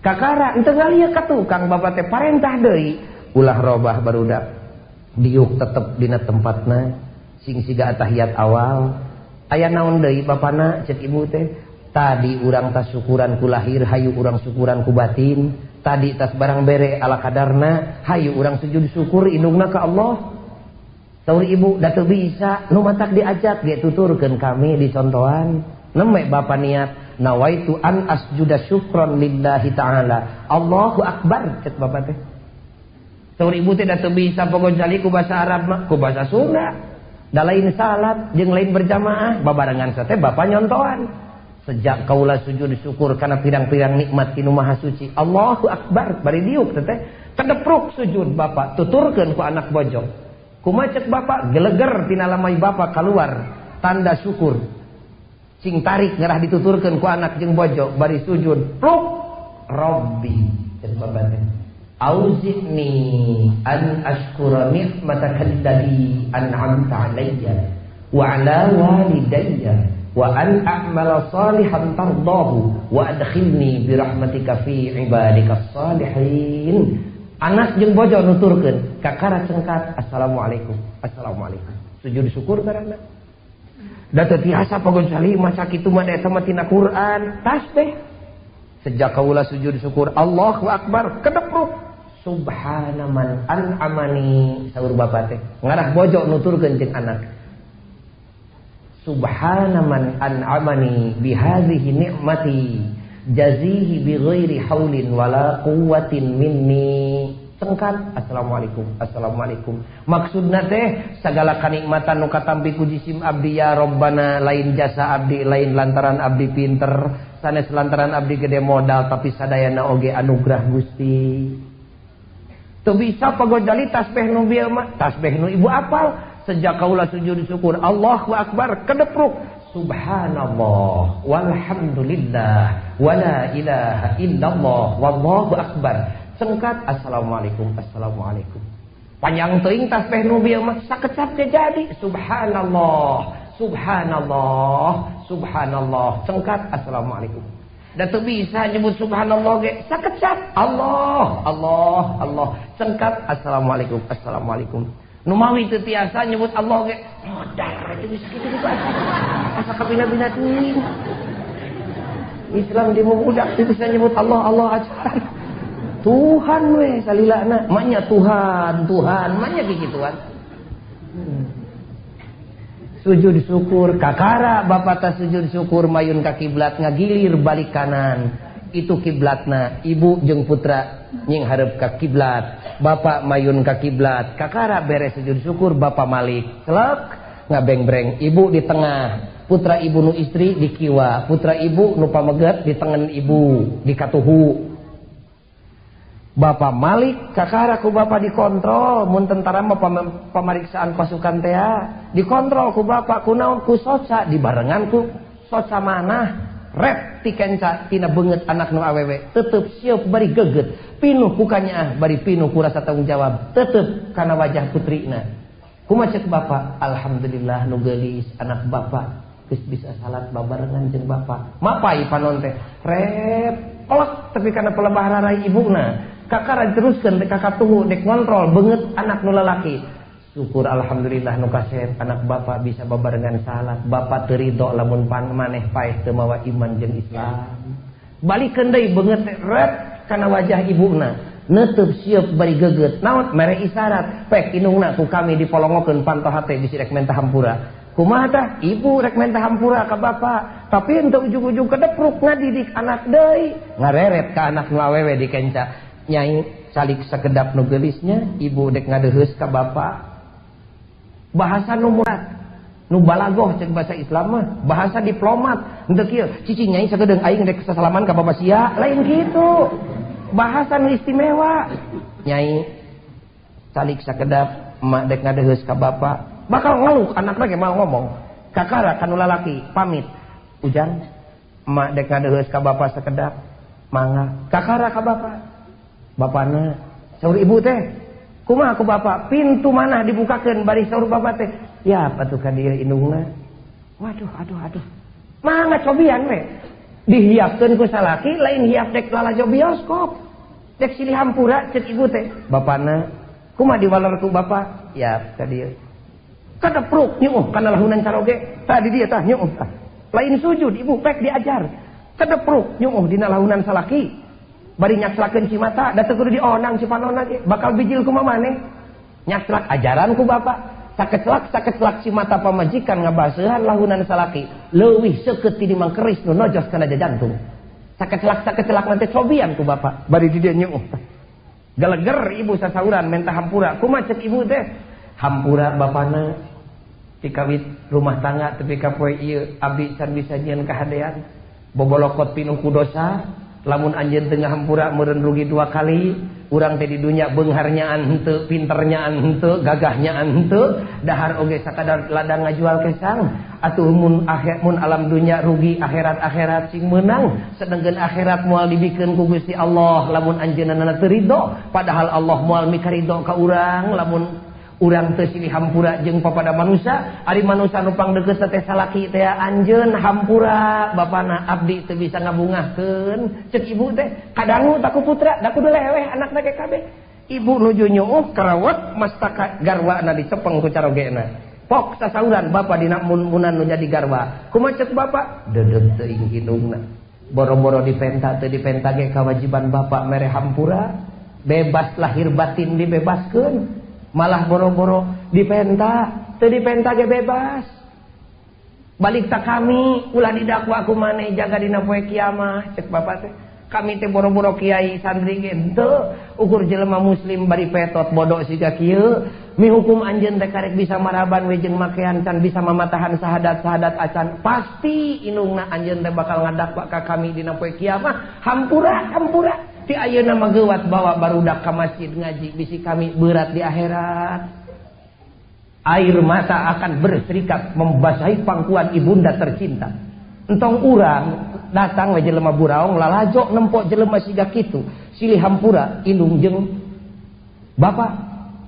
Kakara henteu ngalieu ka tukang bapak teh parentah deui ulah robah barudak. Diuk tetep dina tempatna sing siga atahiyat awal. Aya naon deui bapana cek ibu teh? Tadi urang tas syukuran ku lahir hayu urang syukuran ku batin. Tadi tas barang bere ala kadarna hayu urang sujud syukur indungna ka Allah. Saur ibu da teu bisa nu matak diajak ge tuturkeun kami dicontohan. Neme bapa niat nawaitu an asjuda syukron lillahi ta'ala. Allahu akbar cek bapak teh. Saur ibu teh da teu bisa pogojali ku bahasa Arab mah ku bahasa Sunda. Da lain salat jeung lain berjamaah babarengan sate bapak nyontohan. Sejak kaula sujud syukur kana pirang-pirang nikmat ti Nu Maha Suci. Allahu akbar bari diuk teh kedepruk sujud bapak tuturkeun ku anak bojo. Kumaha cek bapak geleger tina lamai bapak keluar tanda syukur. Sing tarik ngerah dituturkeun ku anak jeung bojo bari sujud pluk Rabbi cek bapak teh auzi'ni an ashkura ni'mataka allati an'amta 'alayya wa 'ala walidayya wa an a'mala salihan tardahu wa adkhilni bi rahmatika fi ibadikas salihin. Anak jeung bojo nuturkeun kakara cengkat assalamualaikum assalamualaikum sujud syukur karena da teu tiasa pagonsali masa kitu mah eta mah tina Quran tasbih. Sejak kaula sujud syukur Allahu akbar kedepruk subhana man an'amani saur bapak teh ngarah bojo nuturkeun jeung anak. Subhana man an'amani bihadhihi ni'mati jazihi bighairi haulin wala quwwatin minni. Cengkat assalamualaikum assalamualaikum. Maksudna teh segala kanikmatan nu katampi ku jisim abdi ya Robbana lain jasa abdi lain lantaran abdi pinter sanes lantaran abdi gede modal tapi sadayana oge anugerah Gusti. Teu bisa pagojali tasbih nu bieu mah tasbih nu ibu apal. Sejak kaula sujud syukur Allahu akbar kedepruk subhanallah walhamdulillah wala ilaha illallah wallahu akbar. Cengkat assalamualaikum assalamualaikum. Panjang teuing tasbih nu bieu mah sakecap ge jadi subhanallah subhanallah subhanallah. Cengkat assalamualaikum. Da teu bisa nyebut subhanallah ge sakecap Allah Allah Allah. Cengkat assalamualaikum assalamualaikum. Nu mawi teu tiasa nyebut Allah ge modar teu bisa kitu gitu asa kabina-bina teuing. Islam di budak teu bisa nyebut Allah Allah aja. Tuhan we salilana manya Tuhan Tuhan manya kikituan. Sujud syukur kakara bapak ta sujud syukur mayun ka kiblat ngagilir balik kanan. Itu kiblatna ibu jeung putra nying hareup ka kiblat, bapak mayun ka kiblat. Kakara beres sujud syukur bapak malik celek Ngabengbreng ibu di tengah, putra ibu nu istri di kiwa, putra ibu nu pameget di tengen ibu di katuhu. Bapak Malik kakara ku bapak dikontrol, mun tentara mah pamariksaan pasukan tea dikontrol ku bapak kunaon ku soca dibarengan ku soca manah rep ti kenca tina beungeut anak nu awewe tetep sieup bari geget pinuh ku kanyaah bari pinuh ku rasa tanggung jawab tetep kana wajah putrina. Kumaha cek bapak? Alhamdulillah nu geulis anak bapak geus bisa salat babarengan jeung bapak. Mapai panon teh rep kolak tapi kana pelebah rarai ibuna. Kakara diteruskeun teh kakak tuhu dek ngontrol beungeut anak nu lalaki. Syukur alhamdulillah nu kasep anak bapak bisa babarengan salat. Bapak teu ridho lamun pan maneh paeh teu mawa iman jeung Islam. Balikeun deui beungeut teh rep kana wajah ibuna. Neuteub sieup bari geget. Naon mere isyarat pek indungna ku kami dipolongokeun panto hate bisi rek menta hampura. Kumaha tah? Ibu rek menta hampura ka bapak, tapi henteu ujug-ujug kedepruk ngadidik anak deui. Ngareret ka anak nu awewe di kenca. Nyai calik sakedap nu geulisnya, ibu dek ngadeheus ka bapak. Bahasa nu murat, nu balagoh cek bahasa Islam mah, bahasa diplomat. Henteu kieu, cicing nyai sakedeung aing dek sasalaman ka bapak sia, lain kitu. Bahasa nu istimewa. Nyai calik sakedap emak dek ngadeheus ka bapak. Bakal ngeluh anakna ge mal ngomong. Kakara kanu lalaki pamit. Ujang, emak dek ngadeheus ka bapak sakedap. Mangga. Kakara ka bapak. Bapana saur ibu teh. Kumaha ku bapak? Pintu mana dibukakeun bari saur bapak teh. Ya atuh ka dieu indungna. Waduh, aduh, aduh. Mangga cobian we. Dihiapkeun ku salaki lain hiap dek lalajo bioskop. Dek silih hampura cek ibu teh. Bapana kumaha diwaler ku bapak? Ya ka dieu. Kadepruk nyuuh kana lahunan caroge. Tadi dia tah nyuuh tah. Lain sujud ibu pek diajar. Kadepruk nyuuh dina lahunan salaki. Bari nyakslakeun cimata da teu kudu dionang cipanonna ge bakal bijil kumaha maneh. Nyakslak ajaran ku bapak. Sakecelak sakecelak cimata pamajikan ngabaseuhan lahunan salaki. Leuwih seukeut ti dimang keris nu nojos kana jantung. Sakecelak sakecelak nanti cobian ku bapak. Bari di dieu nyuuh tah. Geleger ibu sasauran menta hampura. Kumaha cek ibu teh? Hampura bapana tikawit rumah tangga tepi ka poe ieu abdi can bisa nyieun kahadean bobolokot pinuh ku dosa lamun anjeun teu ngahampura meureun rugi dua kali urang teh di dunya beungharnyaan henteu pinternyaan henteu gagahnyaaan henteu dahar oge sakadar ladang ngajual kesang atuh mun akhir mun alam dunya rugi akhirat-akhirat sing meunang sedengkeun akhirat moal dibikeun ku Gusti Allah lamun anjeunna teu ridho padahal Allah moal mikaridho ka urang lamun urang teu silih hampura jeung papada manusia ari manusia nu pangdeukeut teh salaki teh anjeun hampura bapana abdi teu bisa ngabungahkeun ceuk ibu teh kadangu ta ku putra da kudu leweh anakna ge kabeh ibu nuju nyuuh karawat mastaka garwana dicepeng ku carogena pok sasauran bapa dina mun-munan nu jadi garwa kumaha ceuk bapak deudeuh teuing indungna boro-boro dipenta teu dipenta ge kawajiban bapak mere hampura bebas lahir batin dibebaskeun malah boro-boro dipenta teu dipenta ge bebas balik ta kami ulah didakwa ku maneh jaga dina poe kiamah cek bapak teh kami teh boro-boro kiai santri ge henteu ukur jelema muslim bari petot bodoh siga kieu mihukum anjeun teh karek bisa maraban we jeung makean can bisa mamatahan sahadat-sahadat acan pasti indungna anjeun teh bakal ngadakwa ka kami dina poe kiamah hampura hampura ti ayeuna mah geuwat bawa barudak ka masjid ngaji bisi kami berat di akhirat. Air mata akan berserikat membasahi pangkuan ibunda tercinta. Entong urang datang we jelema buraong lalajo nempok jelema siga kitu silih hampura indung jeung bapak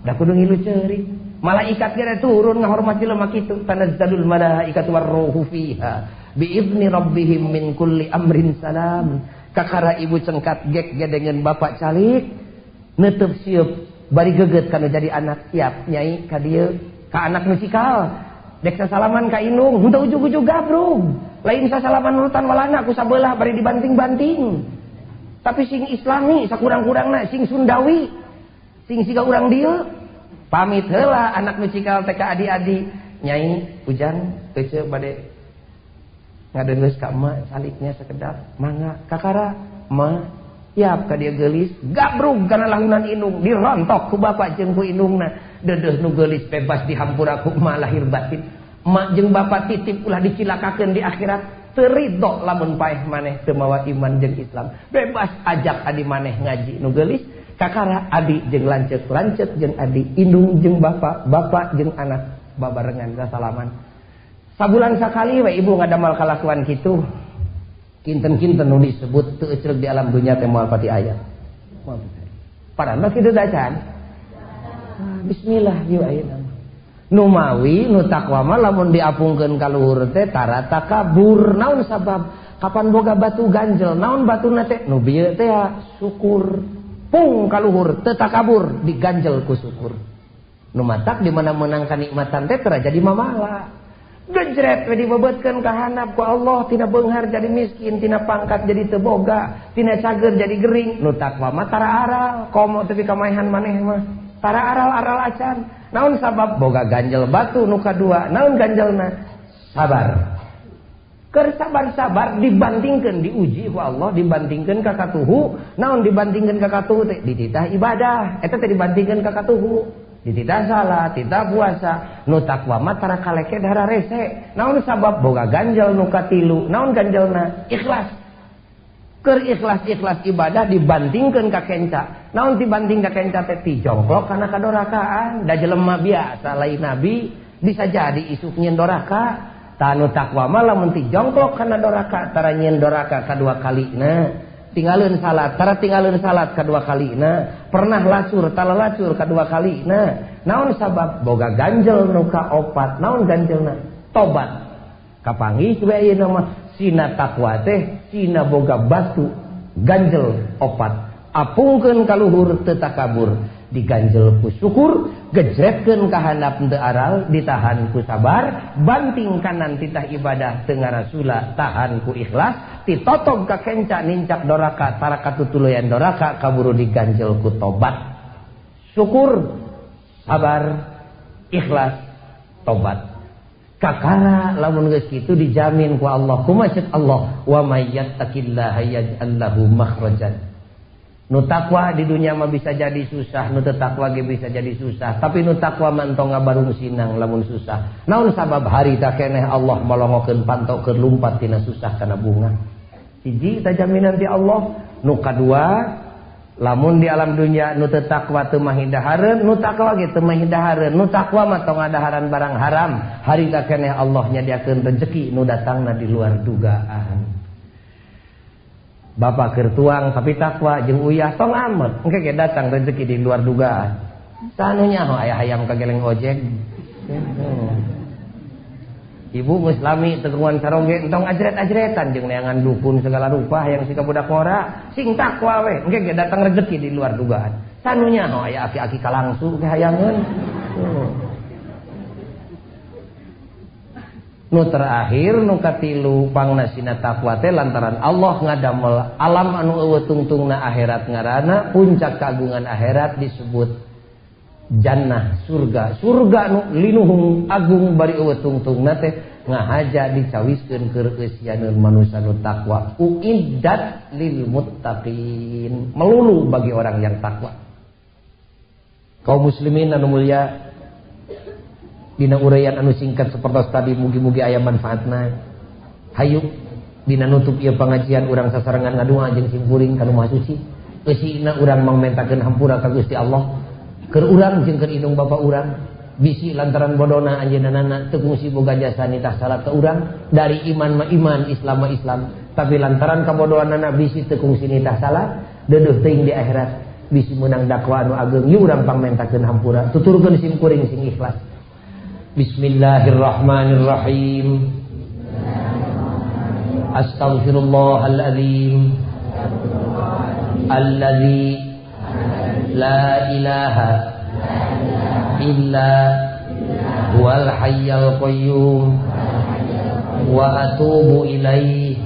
da kudu ngilu ceurik. Malaikat ge turun ngahormat jelema kitu tanazzalul malaikatu warruhu fiha bi idzni rabbihim min kulli amrin salam. Kakara ibu cengkat gek gedengen bapak calik neuteub sieup bari geget kana jadi anak siap nyai ka dieu ka anak nu cikal dek sasalaman ka indung henteu ujug-ujug gabrug lain sasalaman nurutan walana ku sabelah bari dibanting-banting tapi sing islami sakurang-kurangna sing Sundawi sing siga urang dieu pamit heula anak nu cikal teh ka adi-adi nyai ujang teu bade ngadeungeus ka emak saliknya sekedap mangga kakara ma tiap ka dia geulis gabrug kana lahunan indung dirontok ku bapak jeung ku indungna deudeuh nu geulis bebas dihampura ku emak lahir batin. Emak jeung bapak titip ulah dicilakakeun di akhirat. Teu ridho lamun paeh maneh teu mawa iman jeung Islam. Bebas ajak adi maneh ngaji nu geulis, kakara adi jeung lanceuk, lanceuk jeung adi, indung jeung bapak, bapak jeung anak babarengan sasalaman. Sabulan sakali we ibu ngadamal kalakuan kitu. Kinten-kinten nu disebut teu ecreg di alam dunya teh moal pati aya. Moal pati. Padahal kitu dacan. Bismillah ieu ayeuna. Nu mawi nu takwa mah lamun diapungkeun ka luhur teh tara takabur. Naon sabab? Kapan boga batu ganjel? Naon batuna teh? Nu bieu teh syukur. Pung ka luhur teu takabur, diganjel ku syukur. Nu matak di mana meunang kanikmatan teh tara jadi mamala. Gejret we dibebetkeun ka handap ku Allah, tina beunghar jadi miskin, tina pangkat jadi teu boga, tina cager jadi gering. Nu takwa mah tara aral, komo tepi ka maehan maneh mah. Tara aral-aral acan. Naon sabab boga ganjel batu nu kadua? Naon ganjelna? Sabar. Keur sabar-sabar dibandingkeun diuji ku Allah, dibandingkeun ka katuhu. Naon dibandingkeun ka katuhu teh? Dititah ibadah. Eta teh dibandingkeun ka katuhu. Dititah salat, titah puasa. Nu takwa mah tara kaleke dara rese. Naon sabab boga ganjel nu katilu? Naon ganjelna? Ikhlas. Keur ikhlas-ikhlas ibadah dibandingkeun ka kenca. Naon dibanding ka kenca teh tijongklok kana kadorakaan. Da jelema biasa lain nabi bisa jadi isuk nyieun doraka. Tah nu takwa mah lamun tijongklok kana doraka tara nyieun doraka kadua kalina. Tinggalin salat, tara tinggalin salat kadua kalina. Pernah lacur, tara lacur kadua kalina. Naon sabab boga ganjel nu kaopat? Naon ganjelna? Tobat. Kapanggih we ayeuna mah sina takwa teh sina boga batu ganjel opat. Apungkeun ka luhur teu takabur, diganjel ku syukur, gejretkeun ka handap teu aral, ditahan ku sabar, banting kanan titah ibadah teu ngarasula, tahan ku ikhlas, titotog ka kenca nincak doraka, tara katutuluyan doraka kaburu diganjel ku tobat. Syukur, sabar, ikhlas, tobat. Kakara lamun geus kitu dijamin ku Allah. Kumaha ceuk Allah? Wa may yattaqillaha yaj'al lahu makhrajan. Nu takwa di dunia mah bisa jadi susah, nu teu takwa ge bisa jadi susah. Tapi nu takwa mah entong ngabarung sinang lamun susah. Naon sabab harita keneh Allah molongokeun panto keur lumpat tina susah kana bunga. Hiji ta jaminan ti Allah. Nu kadua, lamun di alam dunia nu teu takwa teu mahi dahareun, nu takwa ge teu mahi dahareun. Nu takwa mah tong ngadaharan barang haram, harita keneh Allah nyadiakeun rezeki nu datangna di luar dugaan. Bapak keur tuang tapi takwa jeung uyah tong amet, engke ge datang rezeki di luar dugaan. Sanu nyaho aya hayam kageleng ojek. Ibu geus lami teu kagungan caroge entong ajret-ajretan jeung neangan dukun segala rupa hayang sika budak ngora, sing takwa we, engke ge datang rezeki di luar dugaan. Sanu nyaho aya aki-aki kalangsu ge hayangeun. Nu terakhir nu katilu pangnasina takwa teh lantaran Allah ngadamel alam anu eueuh tungtungna akhirat ngaranna puncak kagungan akhirat disebut jannah surga. Surga nu linuhung agung bari eueuh tungtungna teh ngahaja dicawiskeun keur eusianeun manusa nu takwa. Uiddat lil muttaqin, melulu bagi orang yang takwa. Kaum muslimin anu mulia, dina uraian anu singkat seperti tadi mugi-mugi aya manfaatna. Hayu dina nutup ieu pangajian urang sasarengan ngadua jeung simkuring ka nu Maha Suci. Eusina urang mangmentakeun hampura ka Gusti Allah. Keur urang jeung keur indung bapa urang bisi lantaran bodona anjeunna teu kungsi boga jasa nitah salat ka urang, dari iman ma iman, Islam ma Islam, tapi lantaran kabodohanana bisi teu kungsi nitah salat, deudeuh teuing di akhirat bisi meunang dakwa anu ageung. Yeuh urang pangmentakeun hampura, tuturkeun simkuring sing ikhlas. Bismillahirrahmanirrahim. Astaghfirullahaladzim alladzi la ilaha illa huwal hayyal qayyum wa atubu ilaih.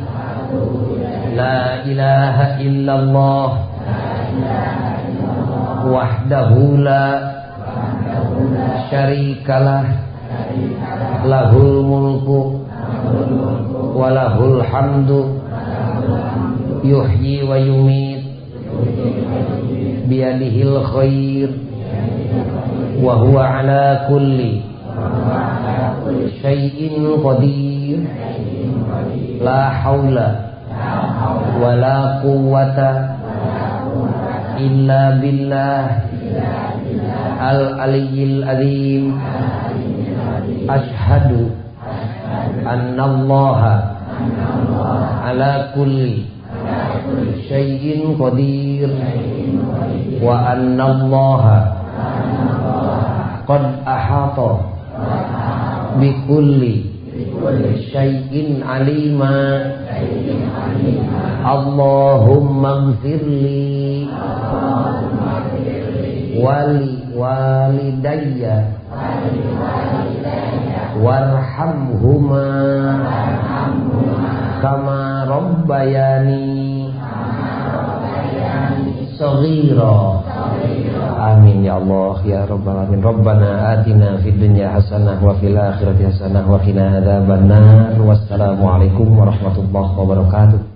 La ilaha illallah wahdahu la syarikalah lahul mulku wa lahul hamdu yuhyi wa yumit biyadihil khair wa huwa ala kulli syai'in qadir. La haula wa la quwwata illa billah al-aliyyil azim. Ashhadu annallaha ala kulli syai'in qadir wa annallaha qad ahata bi kulli syai'in alima. Allahumma ighfirli wali walidayya warhamhuma kama rabbayani saghira. Amin ya Allah ya rabbal alamin. Rabbana atina fid dunya hasanah wa fil akhirati hasanah wa qina adzabannar. Wassalamualaikum warahmatullahi wabarakatuh.